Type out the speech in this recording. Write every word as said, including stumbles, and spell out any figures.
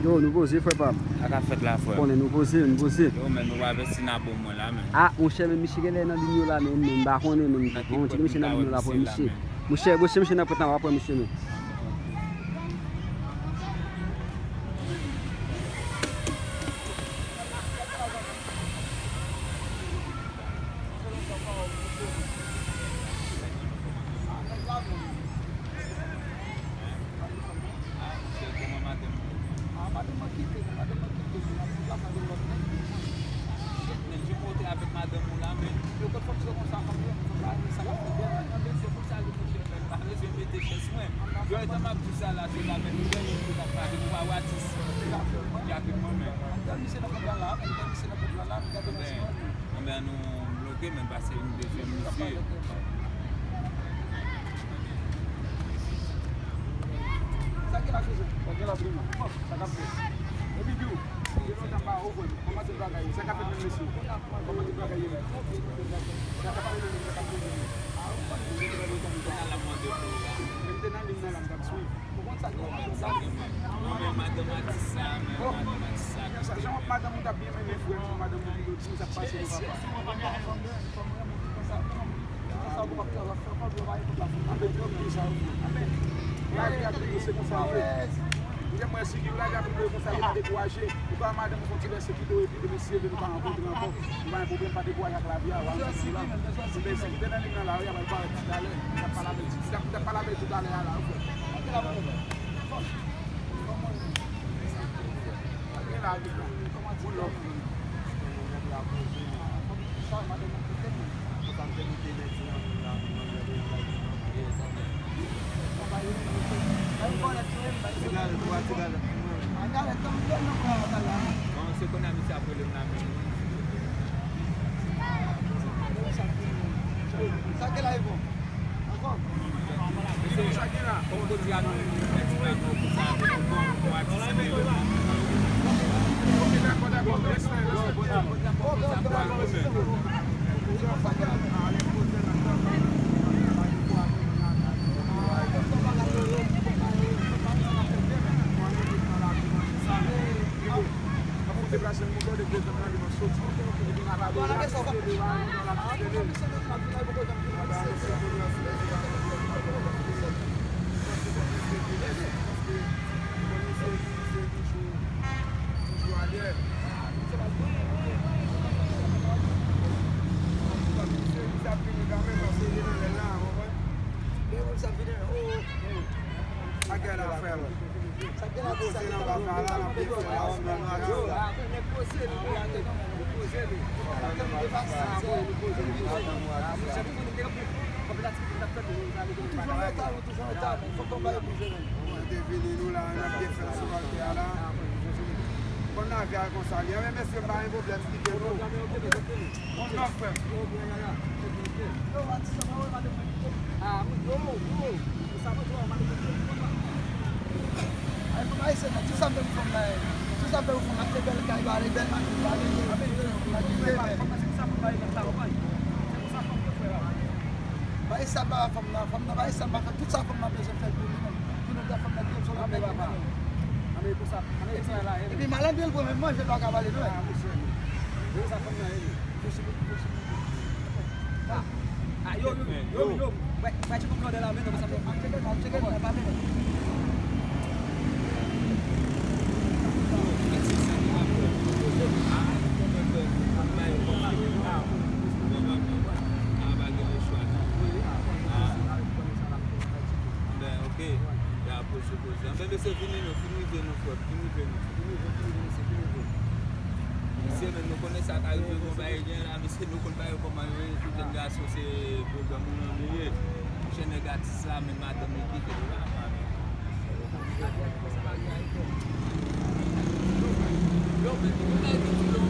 Yo, nou poze, frè pa m. Sa k ap fèt la, frè? Konnen nou poze, nou poze. Yo, men nou pa vle si n a bon mwen la, men. Ah, monchè, men misye genlè nan liy yo la, men, men m pa konnen, men. Yon ti misye nan liy yo la, frè, misye. Monchè, monchè, misye nan pòt la, w ap wè misye, men. Anben, nou bloke, men pase nou bezwen misye. Sa gen la, Jose? Sa gen la, Bruno? Sa k ap fèt? Epi di w, gen lontan m pa wè w, frè m. Kòman se bagay yo? Sa k ap fèt menm, mesye? Kòman se bagay yo menm? Sa k ap pale menm, sa k ap fèt menm? Men m te nan liy nan la, m t ap swiv. Ou konn sa k gen madanm sa? Non, men madanm atis sa, men madanm atis sa. Jan madanm ou t ap byen mennen, frè m, madanm ou pito di m sa k pase, non, papa. Anben, yo di sa, yo fè. Anben, lavi a pou yo se konsa l ye. Ou te mwen si ki w lage a pou yo konsa, yo pa dekouraje. Ou pa madanm ou fè ti lè se kite w epi demen si Dye vle nou pa rankontre ankò. Nou pa gen pwoblèm, pa dekouraje ak lavi a, w a sou la. Anben, si ki te nan liy nan la, wi, a pral parèt talè. N ap pale avè l ti, n ap, n ap pale avè l talè a la, wi, frè. Gen la, gen la. Bon lòt. Bon, se kounye a misye ap rele m la menm. Sa gen la, Yvon? Toujou an reta, nou toujou an reta, men fòk kòb la yo bouje menm. Nou te vini, nou la, n ap byen fè sou pòtè a la. Bon, lavi a konsa l ye. Anben, mesye, m pa gen pwoblèm, kite nou. Bon, non, frè m. Yo, atis la, mwen wè madanm mwen kite m. Ay, fanm ayisyen nan, tout sa m fè pou fanm nan, eh. Tout sa m fè pou fanm nan, achte bèl kay, ba li bèl machin, ba li bèl machin, men. Bay sa ba fanm nan, fanm nan bay sa, m ap fè tout sa fanm nan bezwen fè pou li menm. Pou nou fè fanm nan gen sou la menm. Epi malandren l pran menm manje l pa ka pale non. Ah, yo, yo, yo, yo, yo. Bay, bay tcheke blòdè la men non, sa fè. Al tcheke, al tcheke non, pa men non. Anben, ok. Ya poze, poze. Anben, mesye, vini nou, vin rive nou, frè, vin rive nou. Vin rive, vin rive, mesye, vin rive. Mesye, men nou konnen sa ka rive, bon, bagay gen la, mesye, nou konn bagay yo kòman yo ye, tout jèn gason se pwoblèm ou nan li ye. Monchè, nèg atis la, men madanm li kite l la. Yo, men, yo, men, yo, men,